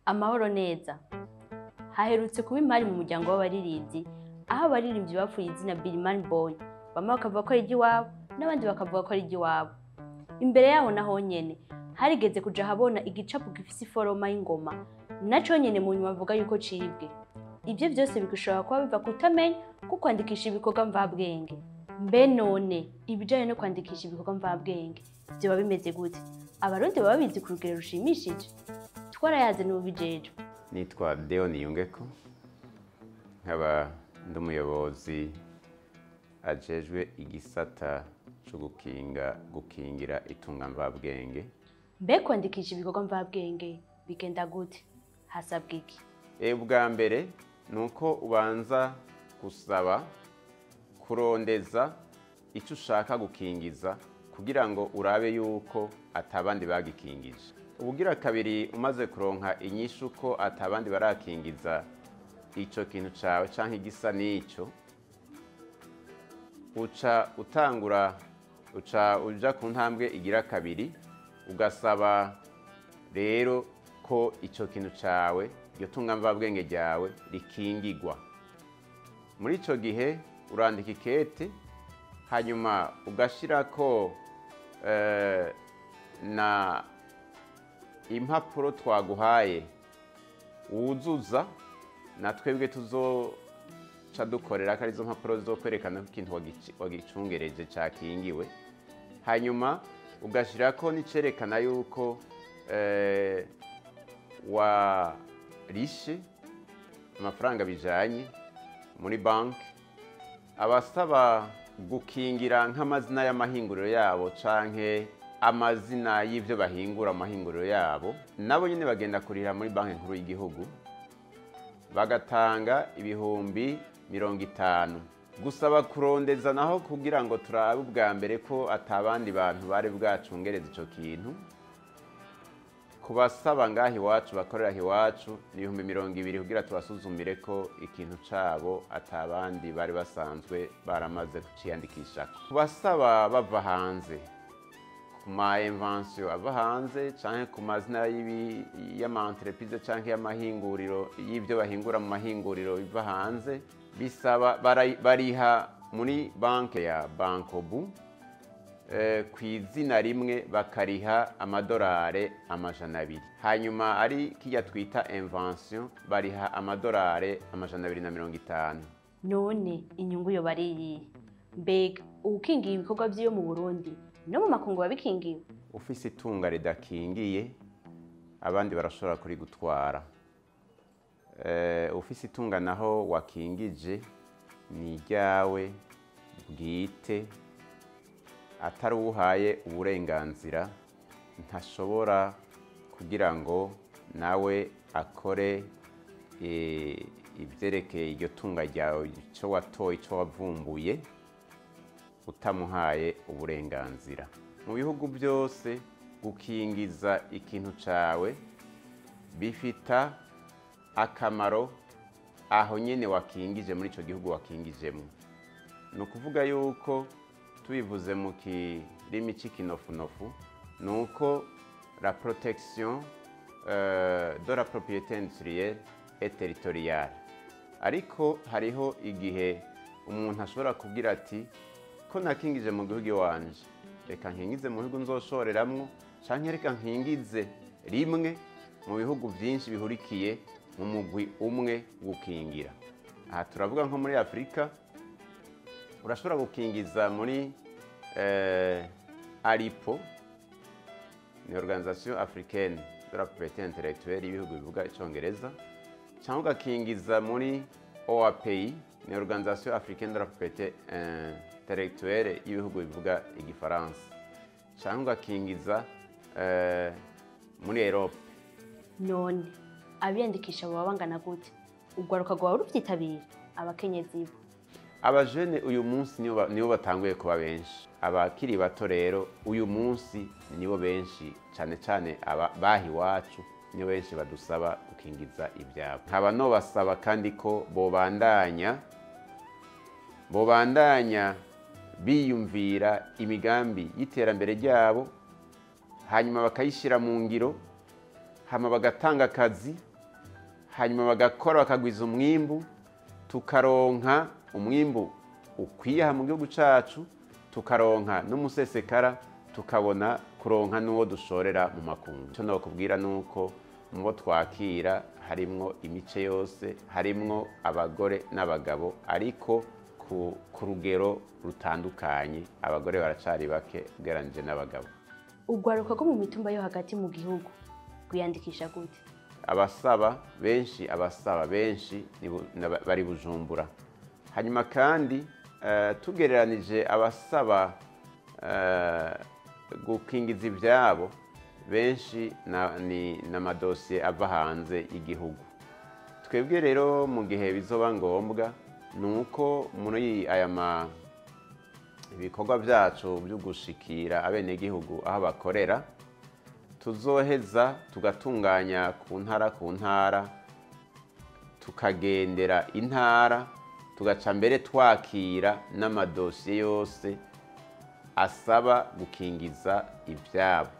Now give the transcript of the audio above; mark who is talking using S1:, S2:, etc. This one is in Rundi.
S1: Amahoro neza. Haherutse kuba imari mu muryango w'abaririmbyi, aho abaririmbyi bapfuye izina Birimani Boy, bamwe bakavuga ko ari iry'iwabo n'abandi bakavuga ko ari iry'iwabo. Imbere yaho naho nyene harigeze kuja habona igicapo gifise iforoma y'ingoma, naco nyene mu nyuma bavuga yuko cibwe. Ivyo vyose bigashobora kuba biva kutamenya ko kwandikisha ibikorwa mvabwenge. Mbe none ibijanye no kwandikisha ibikorwa mvabwenge vyoba bimeze gute? Abarundi baba bizi ku rugero rushimishije? Twarayaze n'uwubijejwe.
S2: Nitwa Deo Niyungeko, nkaba ndi umuyobozi ajejwe igisata co gukingira itunga mvabwenge.
S1: Mbe kwandikisha ibikorwa mvabwenge bigenda gute? Hasabwa iki?
S2: Ubwa mbere ni uko ubanza gusaba kurondeza ico ushaka gukingiza kugira ngo urabe yuko atabandi bagikingije. Ubugira kabiri, umaze kuronka inyishu ko atabandi barakingiza ico kintu cawe canke igisa n'ico, uca utangura, uca uja ku ntambwe igira kabiri, ugasaba rero ko ico kintu cawe, iryo tunga mvabwenge ryawe rikingigwa. Muri ico gihe urandika ikete, hanyuma ugashirako na impapuro twaguhaye wuzuza, na twebwe tuzoca dukorera ko arizo mpapuro zo kwerekana ko ikintu wagicungereje cakingiwe. Hanyuma ugashirako n'icerekana yuko warishe amafaranga bijanye muri banki. Abasaba gukingira nk'amazina y'amahinguriro yabo canke amazina y'ivyo bahingura mu mahinguriro yabo, nabo nyene bagenda kurihira muri Banki Nkuru y'igihugu, bagatanga 50,000. Gusaba kurondeza naho kugira ngo turabe ubwa mbere ko atabandi bantu bari bwacungereza ico kintu, kubasaba ngaha iwacu bakorera iwacu ni 20,000 kugira tubasuzumire ko ikintu cabo atabandi bari basanzwe baramaze kuciyandikishako. Kubasaba bava hanze, ku ma invention ava hanze canke ku mazina y'ama entreprise canke y'amahinguriro y'ivyo bahingura mu mahinguriro biva hanze, bisaba bariha muri banke ya Bancobu, kw'izina rimwe bakariha amadorare 200. Hanyuma ari kirya twita invention bariha amadorare 250.
S1: None inyungu yoba ari iyihe? Mbega uwukingiye ibikorwa vyiwe mu Burundi no mu makungu babikingiwe?
S2: Ufise itunga ridakingiye abandi barashobora kurigutwara. Ufise itunga naho wakingije ni iryawe bwite, atari uwuhaye uburenganzira ntashobora kugira ngo nawe akore ivyerekeye iryo tunga ryawe, ico watoye, ico wavumbuye, utamuhaye uburenganzira. Mu bihugu byose gukingiza ikintu cawe bifita akamaro aho nyene wakingije muri ico gihugu wakingijemwo. Ni ukuvuga yuko tubivuze mu kirimi c'ikinofunofu, ni uko la protection de la propriété industrielle et territoriale. Ariko hariho igihe umuntu ashobora kugira ati ko nakingije mu gihugu iwanje, reka nkingize mu bihugu nzoshoreramwo, canke reka nkingize rimwe mu bihugu vyinshi bihurikiye mu mugwi umwe gukingira. Aha turavuga nko muri Afrika, urashobora gukingiza muri ARIPO, ni Organisation Africaine de la Propriété Intellectuelle y'ibihugu bivuga icongereza, cyangwa ugakingiza muri OAPI, ni Organisation Africaine de la Propriété Intellectuelle y'ibihugu bivuga igifaransa, cyangwa ugakingiza muri Europe.
S1: None abiyandikisha baba bangana gute? Urwaruka rwawe ruvyitabira? Abakenyezi bo?
S2: Abajene uyu munsi nibo batanguye kuba benshi. Abakiri bato rero uyu munsi nibo benshi, cane cane baha iwacu nibo benshi badusaba gukingiza ivyabo. Nkaba nobasaba kandi ko bobandanya biyumvira imigambi y'iterambere ryabo, hanyuma bakayishira mu ngiro, hama bagatanga akazi. Hanyuma bagakora, bakagwiza umwimbu, tukaronka umwimbu ukwiye aha mu gihugu cacu, tukaronka n'umusesekara, tukabona kuronka n'uwo dushorera mu makungu. Icyo nokubwira ni uko mu bo twakira harimwo imice yose, harimwo abagore n'abagabo, ariko ku rugero rutandukanye. Abagore baracari bake ugereranije n'abagabo.
S1: Urwaruka rwo mu mitumba yo hagati mu gihugu rwiyandikisha gute?
S2: Abasaba benshi bari Bujumbura. Hanyuma kandi tugereranije abasaba gukingiza ibyabo benshi ni n'amadosiye ava hanze y'igihugu. Twebwe rero, mu gihe bizoba ngombwa, ni uko muri aya ma ibikorwa byacu byo gushikira abenegihugu aho bakorera, tuzoheza tugatunganya ku ntara ku ntara, tukagendera intara, tugaca mbere twakira n'amadosiye yose asaba gukingiza ibyabo.